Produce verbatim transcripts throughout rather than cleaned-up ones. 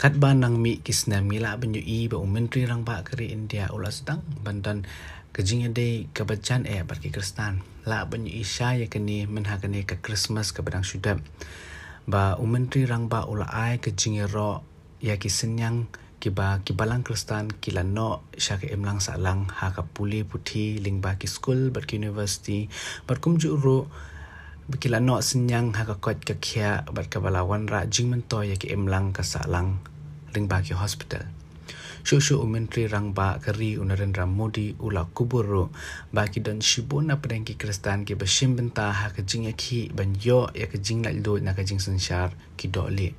Katba nang mih ki snem ngi lah ban ïohi ba u Myntri Rangbah ka ri India u la sdang ban don ka jingïadei kaba jan eh bad ki Khristan. Lah ban ïohi sha ïa kane mynha kane ka Christmas kaba dang shu dep, ba u Myntri Rangbah u la ai ka jingïaroh ïa ki synñiang kiba ki balang Khristan ki la noh sha ka imlang sahlang ha ka pule puthi lyngba ki skul bad ki university, bad kumjuh ruh ba ki la noh synñiang ha ka koit ka khiah bad kaba la wanrah jingmyntoi ïa ka imlang ka sahlang lyngba ki hospital. Shuh shuh u Myntri Rangbah ka ri u Narendra Modi u la kubur ruh ba ki don shibun na pdeng ki Khristan kiba shim bynta ha ka jingïakhih ban ïoh ïa ka jinglaitluid na ka jingsynshar ki dohlieh.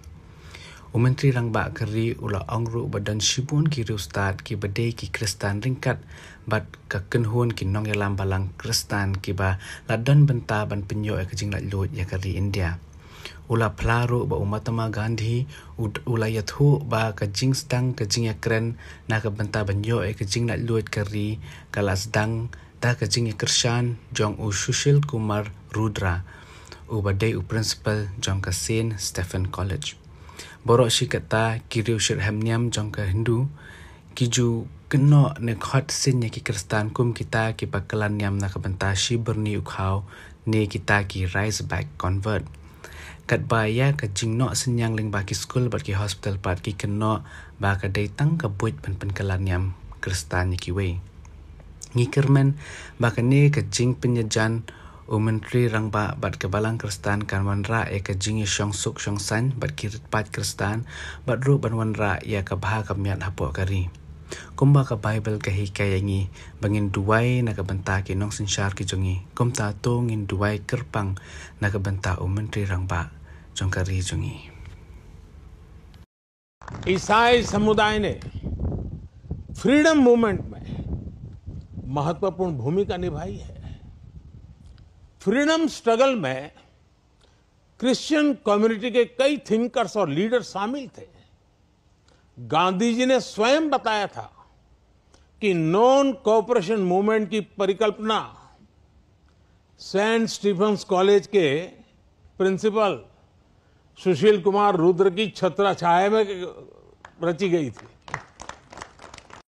U Myntri Rangbah ka ri u la ong ruh ba don shibun ki riewstad kiba dei ki Khristan ryngkat bad ka kynhun ki nongïalam balang Khristan kiba la don bynta ban pynïoh ïa ka jinglaitluid ïa ka ri India. U la phla ruh ba u Mahatma Gandhi u, u la ïathuh ba ka jingsdang ka jingïakren na ka bynta ban ïoh ïa ka jinglaitluid ka ri ka la sdang da ka jingïakyrshan jong u Sushil Kumar Rudra, uba dei u principal jong ka Saint Stephen College. Baroh shi katta ki riew shitrhem niam jong ka Hindu ki ju kynnoh ne khot sien ïa ki Khristan kum kita kiba kylla niam na ka bynta shi byrni u khaw ne kita ki Race Back Convert. Katba ïa ka jingnoh synñiang lyngba ki skul bad ki hospital pat ki kynnoh ba ka dei tang ka buit ban pynkylla niam Khristan ïa kiwei. Ngi kyrmen ba kane ka jingpynïajan u Myntri Rangbah bad ka balang Khristan kan wanrah ïa ka jingïashong suk shong saiñ bad ki rit paid Khristan bad ruh ban wanrah ïa ka bha ka miat hapoh ka ri. Kumba ka Baibl ka hikai ïa ngi ba ngin duwai na ka bynta ki nongsynshar ki jong ngi, kumta to ngin duwai kyrpang na ka bynta u Myntri Rangbah jong ka ri jong ngi. ईसाई समुदाय ने फ्रीडम मूवमेंट में महत्वपूर्ण भूमिका निभाई है। फ्रीडम स्ट्रगल में क्रिश्चियन कम्युनिटी के कई थिंकर्स और लीडर्स शामिल थे। गांधी जी ने स्वयं बताया था कि नॉन कोऑपरेशन मूवमेंट की परिकल्पना सेंट स्टीफेंस कॉलेज के प्रिंसिपल सुशील कुमार रुद्र की छत्र छाया में रची गई थी।